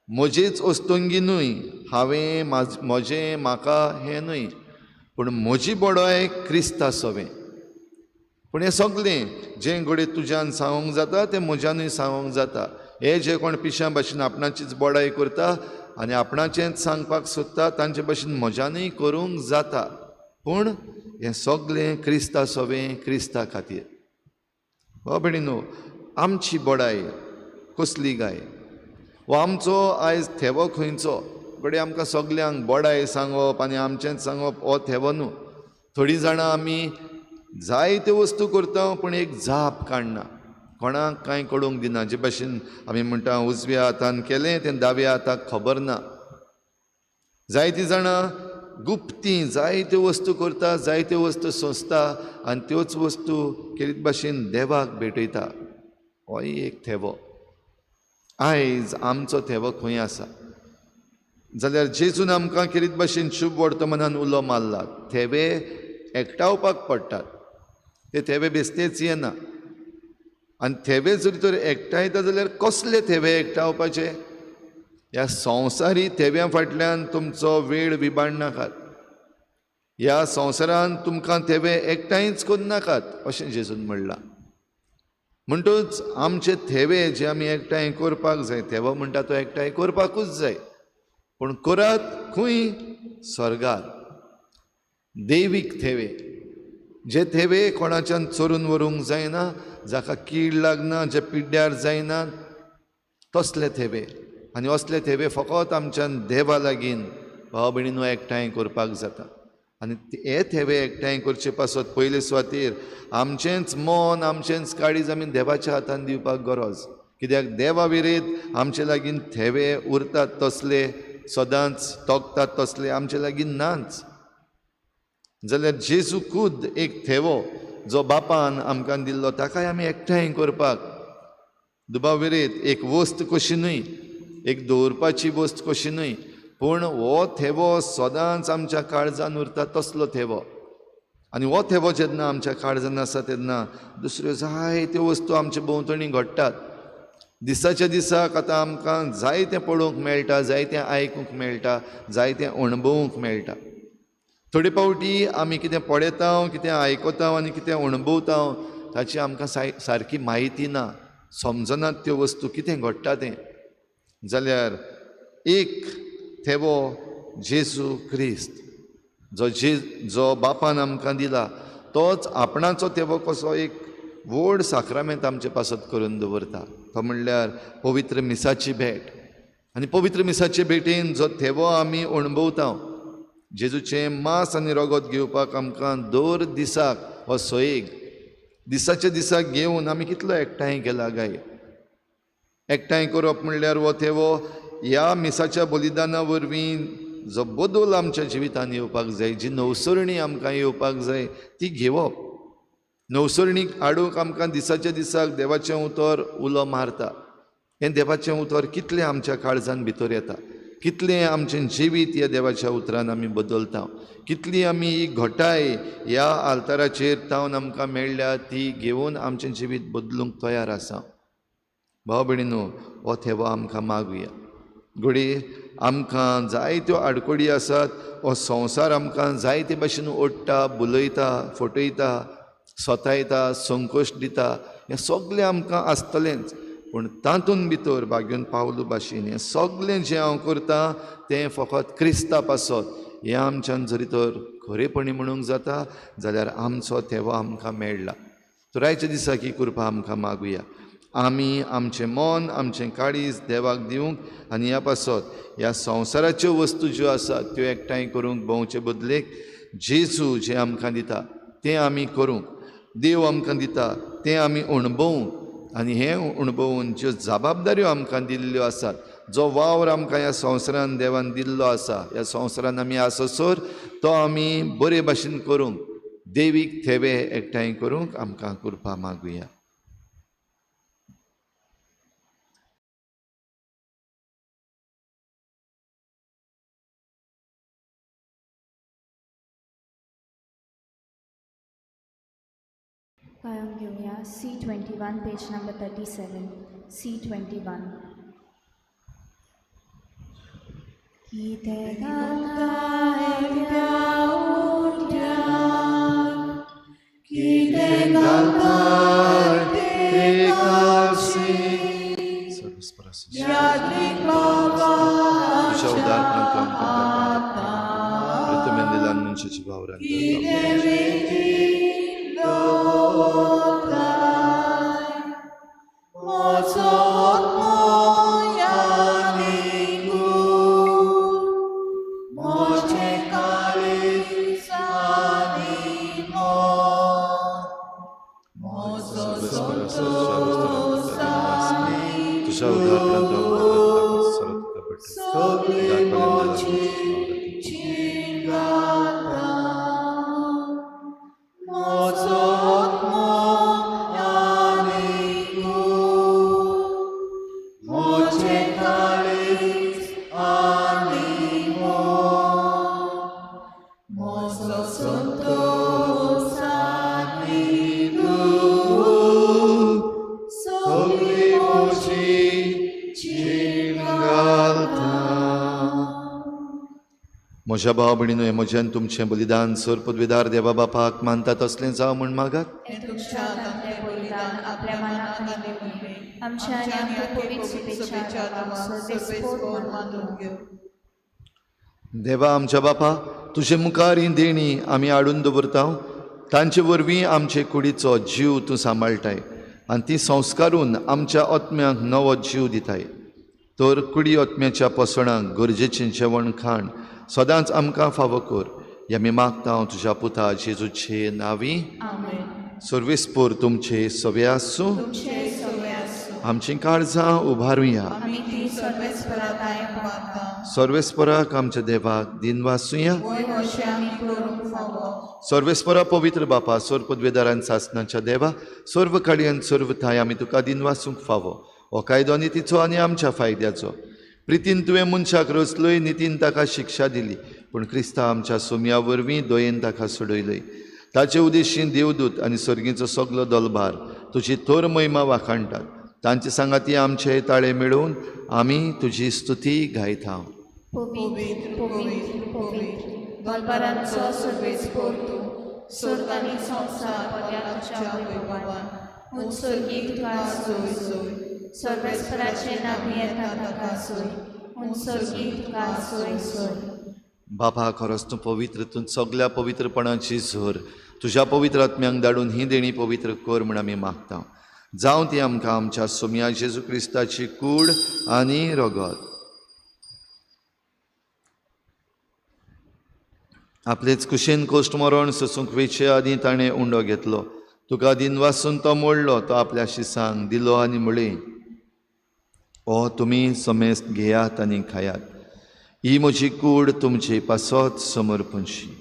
म्हजेच वस्तुंगी न्हय, हांवें म्हजें म्हाका हें न्हय, पूण म्हजी बडाय क्रिस्ता सवें. पूण हें सगळें जें घडये तुज्यान सांगूंक जाता तें म्हज्यानूय सांगूंक जाता. हे जे कोण पिश्यां भाशेन आपणाचीच बडाय करता आनी आपणाचेंच सांगपाक सोदता तांचे भाशेन म्हज्यानूय करूंक जाता. पूण हें सगळें क्रिस्ता सवें, क्रिस्ता खातीर. भाव भयणीनो, आमची बडाय कसली काय वा आमचो आयज थेवो खंयचो? घडये आमकां सगल्यांक बडाय सांगप आनी आमचेंच सांगप हो थेवो न्हू. थोडीं जाणां आमी जायत्यो वस्तू करता पूण एक जाप काडना, कोणाक कांय कळूंक दिना. जे भाशेन आमी म्हणटा उजव्या हातान केलें तें दाव्या हाताक खबर ना. जायतीं जाणां गुप्ती जायत्यो वस्तू करता, जायत्यो वस्तू सोंसता आनी त्योच वस्तू खेरीत भाशेन देवाक भेटयता. होय एक थेवो. आयज आमचो थेवो खंय आसा? जाल्यार जेजून आमकां खेरीत भाशेन शुभ वर्तमानान उलो मारला, थेवे एकठावपाक पडटात, ते थेवे बेस्तेच येना. आनी थेवे जर तर एकठांयता जाल्यार कसले थेवे एकठावपाचे? ह्या संवसारी थेव्या फाटल्यान तुमचो वेळ विबाडनाकात, ह्या संवसारान तुमकां थेवे एकठांयच करनाकात अशें जेजून म्हणलां. म्हणटूच आमचे थेवे जे आमी एकठांय करपाक जाय, थेवो म्हणटा तो एकठांय करपाकूच जाय, पूण करात खंय? स्वर्गार. दैवीक थेवे, जे थेवे कोणाच्यान चोरून व्हरूंक जायना, जाका कीड लागना, जे पिड्ड्यार जायना, तसले थेवे. आनी असले थेवे फकत आमच्यान देवा लागीं भाव भयणीनो एकठांय करपाक जाता. आनी हे थेवे एकठांय करचे पासत पयले सुवातेर आमचेंच मन, आमचेंच काळीज आमी देवाच्या हातान दिवपाक गरज. कित्याक देवा विरेत आमचे लागीं थेवे उरतात तसले, सदांच तोखतात तसले आमचे लागीं नाच. जाल्यार जेजू खुद एक थेवो जो बापान आमकां दिल्लो ताकाय आमी एकठांय करपाक दुबाव विरेत एक वस्त कशी न्हय, एक दवरपाची वस्त कशी न्हय, पूण हो थेवो सदांच आमच्या काळजान उरता तसलो थेवो. आनी हो थेवो जेन्ना आमच्या काळजान आसा तेन्ना दुसऱ्यो जायत्यो वस्तू आमचे भोंवतणी घडटात. दिसाच्या दिसाक आतां आमकां जायतें पळोवंक मेळटा, जायतें आयकूंक मेळटा, जायतें अणभवूंक मेळटा. थोडे फावटी आमी कितें पळयता, कितें आयकता आनी कितें अणभवता ताची आमकां सारकी म्हायती ना, समजनात त्यो वस्तू कितें घडटा तें. जाल्यार एक थेवो जेजू क्रिस्त जो जो बापान आमकां दिला तोच आपणाचो थेवो कसो एक व्हड साक्रामेंत आमचे पासत करून दवरता, तो म्हणल्यार पवित्र मिसाची भेट. आनी पवित्र मिसाचे भेटेन जो थेवो आमी अणभवता, जेजूचें मांस आनी रगत घेवपाक आमकां दर दिसाक हो सोयेग दिसाच्या दिसाक घेवन आमी कितलो एकठांय केला काय? एकठांय करप म्हणल्यार हो थेवो ह्या मिसाच्या बलिदाना वरवीं जो बदल आमच्या जिवितान येवपाक जाय, जी नवसरणी आमकां येवपाक जाय ती घेवप. नवसरणीक हाडूंक आमकां दिसाच्या दिसाक देवाचें उतर उलो मारता. हें देवाचें उतर कितलें आमच्या काळजान भितर येता? कितलें आमचें जिवीत ह्या देवाच्या उतरान आमी बदलता, कितली आमी ही घटाय ह्या आल्ताराचेर तावन आमकां मेळ्ळ्या ती घेवन आमचें जिवीत बदलूंक तयार आसा. भाव भयणीनो, हो थेवो आमकां मागुया. घडये आमकां जायत्यो आडखळी आसात, हो संवसार आमकां जायते भाशेन ओडटा, बुलयता, फटयता, सतायता, संकोश दिता. हें सगळें आमकां आसतलेंच, पूण तातूंत भितर भाग्योन पावलू भाशेन हें सगळें जें हांव करतां तें फकत क्रिस्ता पासत हें आमच्यान जरी तर खरेपणी म्हणूंक जाता जाल्यार आमचो थेवो आमकां मेळ्ळा. तर आयच्या दिसाक ही कृपा आमकां मागुया. आमी आमचें मन, आमचें काळीज देवाक दिवंक आनी ह्या पासत ह्या संवसाराच्यो वस्तू ज्यो आसात त्यो एकठांय करूंक भोंवचे बदलेक जेजू जें आमकां दिता तें आमी करूंक, देव आमकां दिता तें आमी अणभवूंक आनी हें अणभवून ज्यो जबाबदाऱ्यो आमकां दिल्ल्यो आसात, जो वावर आमकां ह्या संवसारान देवान दिल्लो आसा, ह्या संवसारान आमी आससर तो आमी बरे भाशेन करूंक, देवीक थेवे एकठांय करूंक आमकां कृपा मागुया.
गायोन घेवया C21 page number 37. C21. कितें घालता त्या उंट्याक, कितें घालता ते घालशी,
तुज्या उदारपणांत आमकां प्रितमेंदिलान मनशाची वावरान तुज्या उदारपणांत म्हज्या भाव भयणीनो, हें म्हज्यान तुमचें बलिदान सर पदवीदार देवा बापाक मानता तसलें जावं म्हूण मागात. देवा आमच्या बापा, तुजे मुखार ही देणी आमी हाडून दवरता, तांचे वरवीं आमचे कुडीचो जीव तूं सांबाळटाय आनी ती संस्कारून आमच्या आत्म्यांक नवो जीव दिताय. तर कुडी आत्म्याच्या पोसणाक गरजेचें जेवण खाण सदांच आमकां फावो कर, हें आमी मागता तुज्या पुता जेजूचे नांवी. सर्वेस्पोर तुमचे सवे आसूं. आमचीं काळजां उबारुया. सर्वेस्पराक आमच्या देवाक दिनवासुया. सर्वेस्परा पवित्र बापा, सर्व पदवेदारान सासनाच्या देवा, सर्व काळयान सर्व थाय आमी तुका दिनवासूंक फावो. हो कायदो नितीचो आनी आमच्या फायद्याचो. प्रितीन तुवें मनशाक रचलोय, नितीन ताका शिक्षा दिली, पूण क्रिस्ता आमच्या सोम्या वरवीं दयेन ताका सोडयलय. ताचे उद्देशीन देवदूत आनी सर्गीचो सगलो दलभार तुजी थोर महिमा वाखाणटात. तांचे सांगाती आमचे ताळे मेळोवन आमी तुजी स्तुती गायता.
पवित्र पवित्र पवित्र दलभारांचो सर्वेस्पोर तूं, स्वर्ग आनी संवसार भरल्या तुज्या वैभवान. हून स्वर्गीक तुका सोय सोय, सर्वेस्पराचें नांव येता ताका सोय, हून स्वर्गीक तुका सोय सोय.
बापा, खरोच तूं पवित्र, तूं सगल्या पवित्रपणाची झर. तुज्या पवित्र आत्म्यांक धाडून ही देणी पवित्र कर म्हूण आमी मागता. जावं ती आमकां आमच्या सोम्या जेजू क्रिस्ताची कूड आनी रगत. आपलेच कुशीन कोश्ट मरण सोसूंक वेचे आदीं ताणें उंडो घेतलो, तुका दिनवासून तो मोडलो, तो आपल्या शिसांक दिलो आनी म्हळें, ओ तुमी समेस्त घेयात आनी खायात, ही म्हजी कूड तुमचे पासत समर्पणशी.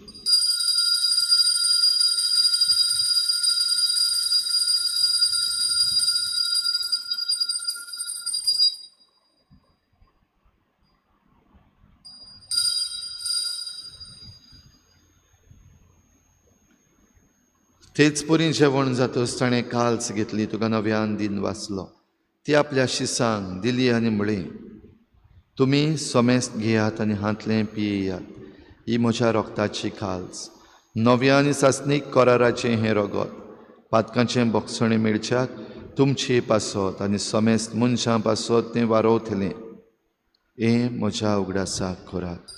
तेच परी जेवण जातच ताणें काल्स घेतली, तुका नव्यान दिन वाचलो, ती आपल्या शिसांक दिली आनी म्हळें, तुमी समेस्त घेयात आनी हांतलें पियेयात, ही म्हज्या रोगताची काल्स, नव्या आनी सासणीक कराराचें हें रगत, पातकांचें बोगसणें मेळच्याक तुमचे पासत आनी समेस्त मनशां पासत तें वारोवतलें, हें म्हज्या उगडासाक करात.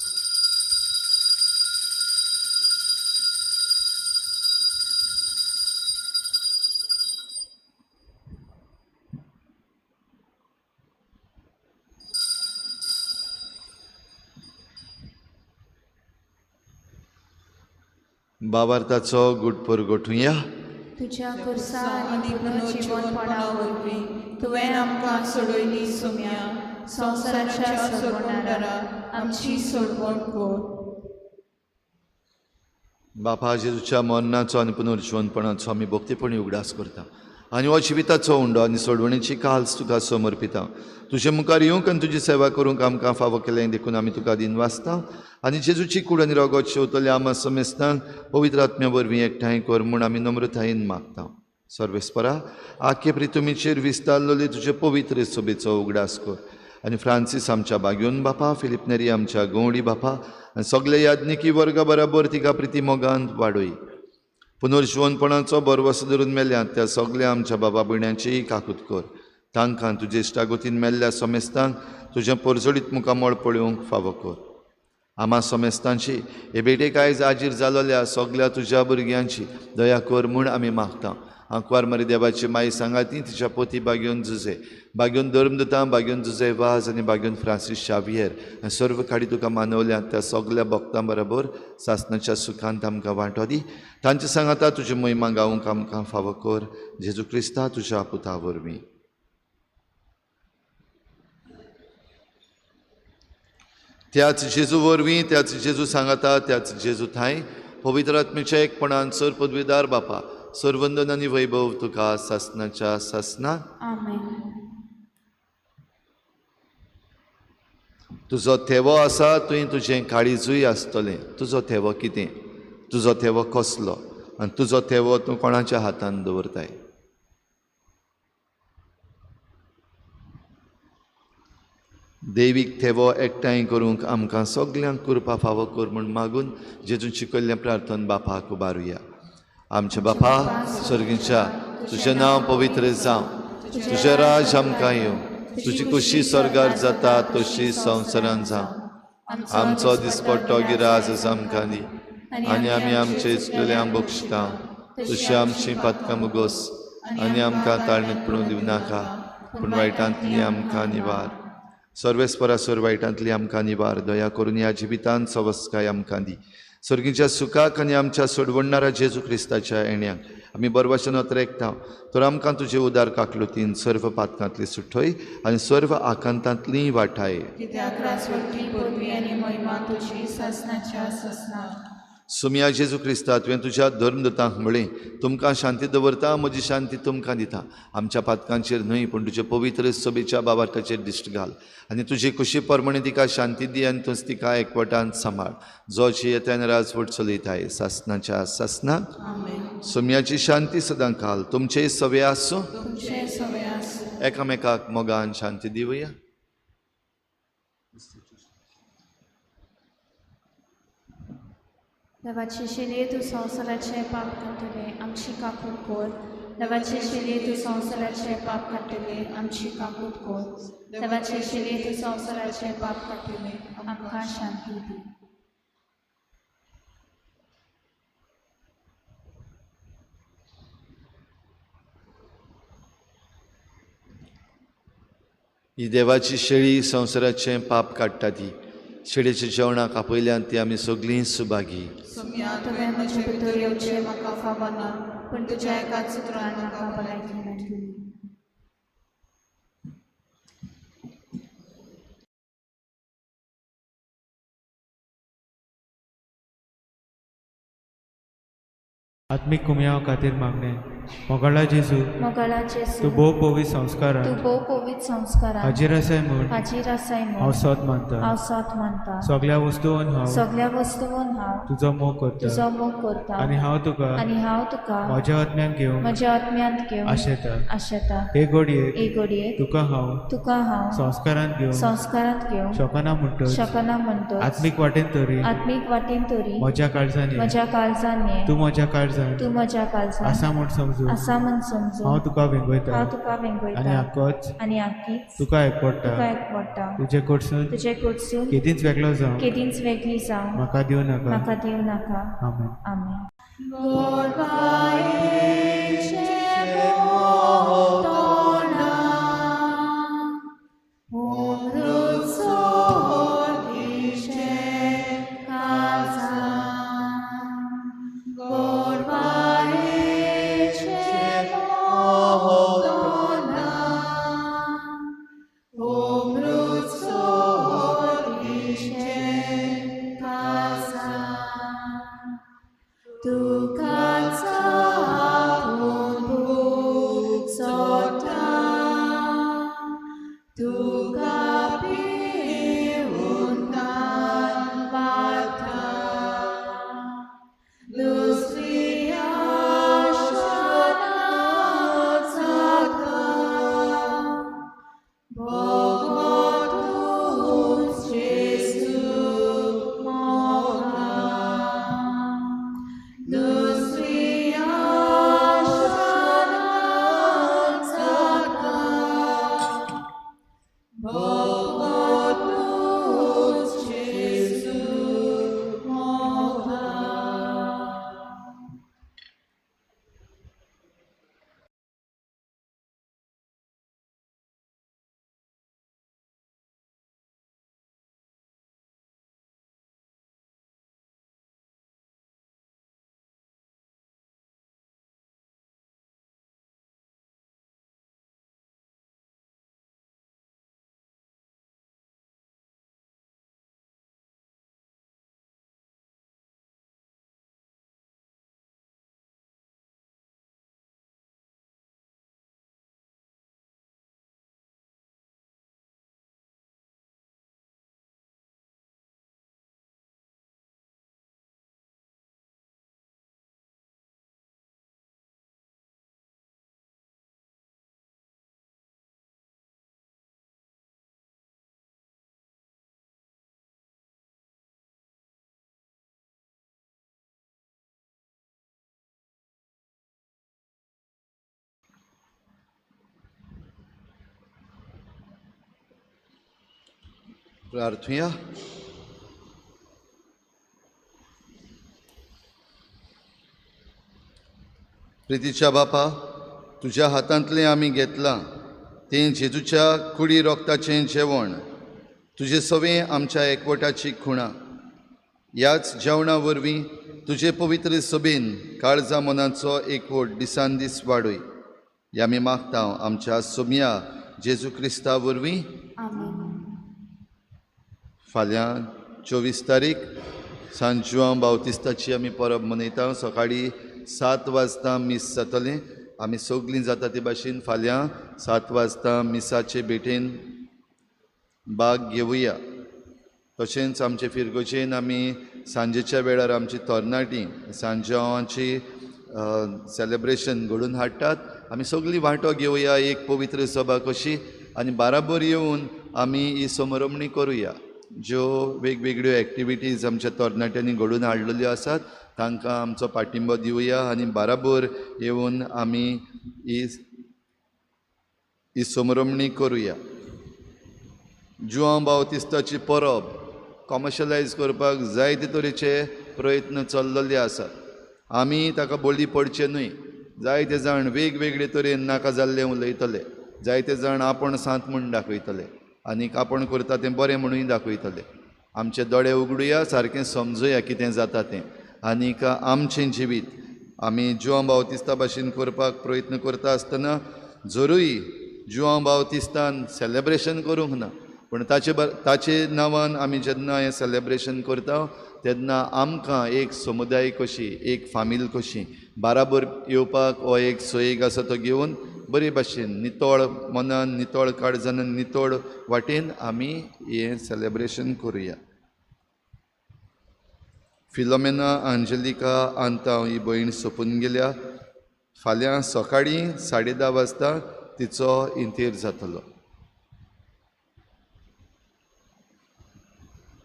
बाबार्थाचो गुटपूर गोठुया.
तुज्या खुर्सा आनी पुनर्जीवनपणा वरवीं तुवें आमकां सोडयली सोम्या, संवसाराच्या सोडवणदारा आमची सोडवण कर.
बापा जेजूच्या मरणाचो आनी पुनर्जीवनपणाचो आमी भक्तीपणी उगडास करता आनी हो जिविताचो उंडो आनी सोडवणेची काल्स तुका समर्पिता. तुजे मुखार येवंक आनी तुजी सेवा करूंक आमकां फावो केलें देखून आमी तुका दिन वाचता आनी जेजूची कूड आनी रगत शेवतल्या आमा समेस्तांक पवित्र आत्म्या वरवीं एकठांय कर म्हूण आमी नम्रतायेन मागता. सर्वेस्परा आखे प्रितुमीचेर विस्तारलेले तुजे पवित्र सोबेचो उगडास कर आनी फ्रांसीस आमच्या बाग्योन बापा, फिलीप नेरी आमच्या गवडी बापा आनी सगळे याज्ञिकी वर्गा बराबर तिका प्रिती मोगान वाडय. पुनर्जीवनपणाचो बरवस धरून मेल्यात त्या सगळ्या आमच्या बाबा भयण्यांचीय काकूत कर. तांकां तुजे इश्टागतीन मेल्ल्या समेस्तांक तुजें परजळीत मुखामळ पळोवंक फावो कर. आमा समेस्तांची हे भेटेक आयज आजीर जालोल्या सगळ्या तुज्या भुरग्यांची दया कर म्हूण आमी मागता. आंकवार मारी देवाची माई सांगाती तिच्या पोती बागेवन जुजे, बागेवन धर्मदूतां, बागेवन जुजे वाज आनी बागेवन फ्रांसीस शावियर आनी सर्व काडी तुका मानवल्यात त्या सगळ्या भक्तां बरोबर सासणाच्या सुखांत आमकां वांटो दी. तांचे सांगाता तुजी महिमा गावंक आमकां फावो कर, जेजू क्रिस्ता तुज्या पुता वरवीं. त्याच जेजू वरवीं, त्याच जेजू सांगाता, त्याच जेजू थांय पवित्र आत्म्याच्या एकपणान सर पदवीदार बापा सर्वंदन आनी वैभव तुका सासणाच्या सासना.
आमेन.
तुजो थेवो आसा तुवें तुजें काळीजूय आसतलें. तुजो थेवो कितें, तुजो थेवो कसलो आनी तुजो थेवो तूं कोणाच्या हातान दवरताय? देवीक थेवो एकठांय करूंक आमकां सगल्यांक कृपा फावो कर म्हूण मागून जेजून शिकयल्लें प्रार्थन बापाक उबारुया. आमच्या बापा सर्गीच्या, तुजें नांव पवित्र जावं, तुजें राज आमकां येवं, तुजी खुशी स्वर्गार जाता तशी संवसारान जावं. आमचो दिसपट्टो गिराज आमकां दी आनी आमी आमचे इस्कुल्यांक बक्षता तशी आमची पातकां मुगोस आनी आमकां ताळणीत पडून दिवं नाका, पूण वायटांतली आमकां निवार. सर्वेस्परा सर वायटांतली आमकां निवार. दया करून ह्या जिवितांत सवस्काय आमकां दी. सर्गीच्या सुखाक आनी आमच्या सोडवणणारा जेजू क्रिस्ताच्या येण्याक आमी बरवाशन अत्रेकता तर आमकां तुजे उदार काकलुतीन सर्व पातकांतली सुठय आनी सर्व आकांतांतली वाठाय.
कित्याक राजवटी पदवी आनी महिमा तुजी सासणाच्या सासणाक.
सुमया जेजू क्रिस्ता, तुवें तुज्या धर्मदूतांक म्हळें, तुमकां शांती दवरता, म्हजी शांती तुमकां दिता. आमच्या पातकांचेर न्हय पूण तुजे पवित्र सभेच्या बाबार्थाचेर दिश्ट घाल आनी तुजी खुशी प्रमाणे तिका शांती दी आनी तूंच तिका एकवटान सांबाळ, जो जियेत्यान राजवट चलयताय सासणाच्या सासणाक. सुमयाची शांती सदां काल तुमचेय सवे आसूं. एकामेकाक मोगान शांती दिवया.
देवाची शिले तूं संवसाराचें पाप काडटलें, आमची काकूट कर. देवाची शिले तूं संवसाराचें पाप काडटलें, आमची काकूट कर. देवाची शिले तूं संवसाराचें पाप काडटलें, आमकां शांती दी.
ही देवाची शेळी संवसाराचें पाप काडटा ती शेळीच्या जेवणाक आपयल्यान ती आमी सगळीं सुभागी.
सोम्या, तुवें म्हजे भितर येवचें म्हाका फावना, पूण तुज्या एकाच उतरान म्हाका भलायकी मेळटली.
आत्मीक कुमयाव खातीर मागणें. मोगाळा जेजू,
मोगाळा जेजू,
तूं भोव पवित्र संस्कारान,
तूं भोव पवित्र संस्कारान
हाजीर आसाय म्हूण,
हाजीर आसाय म्हूण
हांव सोद मानता,
हांव सोद मानता.
सगळ्या वस्तून हांव,
सगळ्या वस्तून हांव
तुजो मोग करता,
तुजो मोग करता.
आनी हांव तुका,
आनी हांव तुका
म्हज्या आत्म्यान घेवंक,
म्हज्या आत्म्यांत घेवंक
आशेता,
आशेता.
हे घडयेक,
हे घडयेक
तुका हांव,
तुका हांव
संस्कारांत घेवंक,
संस्कारांत घेवंक
शकना म्हणटच,
शकना म्हणटच,
आत्मीक वाटेन तरी,
आत्मीक वाटेन तरी
म्हज्या काळजान,
म्हज्या काळजान ये,
तूं म्हज्या काळजान,
तूं म्हज्या काळजान
आसा म्हूण समजून,
आसा म्हूण समजून
हांव तुका वेंगयता,
हांव तुका वेंगयता,
आनी आकोच,
आनी आकीच
तुका एकवडटा,
तुका एकवडटा.
तुजे कडसून,
तुजे कडसून
केदींच वेगळो जावं,
केदींच वेगळी जावं
म्हाका दिवं नाका,
म्हाका दिवं नाका.
आमेन.
आमेन.
प्रार्थुया. प्रितीच्या बापा, तुज्या हातांतलें आमी घेतलां तें जेजूच्या कुडी रोगताचें जेवण, तुजे सवें आमच्या एकवटाची खुणा. ह्याच जेवणा वरवीं तुजे पवित्र सभेन काळजा मनाचो एकवट दिसान दीस वाडय. ह्या आमी मागता आमच्या सोम्या जेजू क्रिस्ता वरवीं. फाल्यां 24 तारीख सान जुआंव बावतिस्ताची आमी परब मनयता. सकाळीं 7 वाजता मीस जातलें. आमी सगळीं जाता ते भाशेन फाल्यां 7 वाजता मिसाचे भेटेन भाग घेवया. तशेंच आमचे फिरगोजेन आमी सांजेच्या वेळार आमची तरणाटी सांजांवाची सेलेब्रेशन घडोवन हाडटात. आमी सगळीं वांटो घेवया एक पवित्र सभा कशी आनी बाराबर येवन आमी ही समरमणी करुया. ज्यो वेगवेगळ्यो एक्टिविटीज आमच्या तरणाट्यांनी घडोवन हाडलेल्यो आसात तांकां आमचो पाठिंबो दिवया आनी बाराबर येवन आमी ही समरमणी करुया. जुआंव बावतिस्ताची परब कॉमर्शलायज करपाक जायते तरेचे प्रयत्न चल्लेले आसात. आमी ताका बळी पडचे न्हय. जायते जाण वेगवेगळे तरेन नाका जाल्लें उलयतले, जायते जाण आपूण सांत म्हूण दाखयतले आनी आपूण करता तें बरें म्हणूय दाखयतले. आमचे दोळे उगडुया, सारकें समजुया कितें जाता तें आनीक आमचें जिवीत आमी जुआंव बावतिस्ता भाशेन करपाक प्रयत्न करता आसतना जरूय जुआंव बावतिस्तान सेलेब्रेशन करूंक ना पूण ताचे नांवान आमी जेन्ना हें सेलेब्रेशन करता तेन्ना आमकां एक समुदाय कशी, एक फामील कशी बाराबर येवपाक हो एक सोयीक आसा तो घेवन बरे भाशेन नितळ मनान, नितळ काळजान, नितळ वाटेन आमी हें सेलेब्रेशन करुया. फिलोमेना आंजलिका आंतांव ही भयण सोंपून गेल्या. फाल्यां सकाळीं 10:30 वाजता तिचो इंतेर जातलो.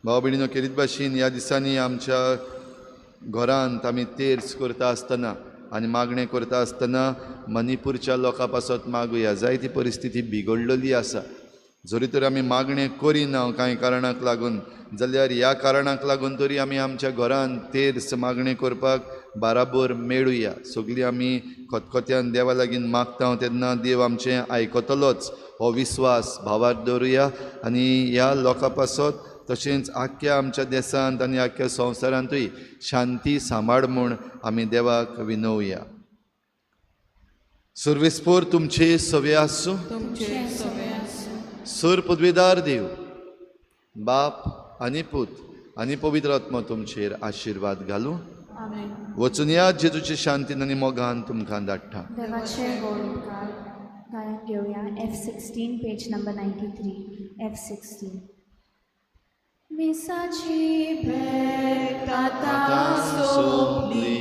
भाव भयणीनो, खेरीत भाशेन ह्या दिसांनी आमच्या घरांत आमी तेर्स करता आसतना आनी मागणें करता आसतना मणिपूरच्या लोकां पासत मागुया. जायती परिस्थिती बिगडलेली आसा. जरी तर आमी मागणें करिना कांय कारणाक लागून, जाल्यार ह्या कारणाक लागून तरी आमी आमच्या घरांत तेर्स मागणें करपाक बाराबर मेळुया. सगळीं आमी खतखत्यान देवा लागीं मागता तेन्ना देव आमचें आयकतलोच हो विस्वास भावार दवरुया. आनी ह्या लोकां पासत तशेंच आख्ख्या आमच्या देशांत आनी आख्ख्या संवसारांतूय शांती सांबाळ म्हूण आमी देवाक विनोवया. सर्वेस्पोर तुमचे सवे आसूं. सुर पदवीदार देव बाप आनी पूत आनी पवित्र आत्मा तुमचेर आशिर्वाद घालूं. वचून या जेजूचे शांतीन आनी मोगान तुमकां धाडटा.
देवाचे व्हड उपकार. गायन घेवया F16 page number 93. F16. मिसाची भेट आतां
सोंपली,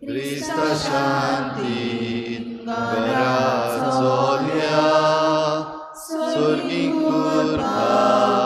क्रिस्ता शांतीन घरा चोल्या, स्वर्गीक कृपा.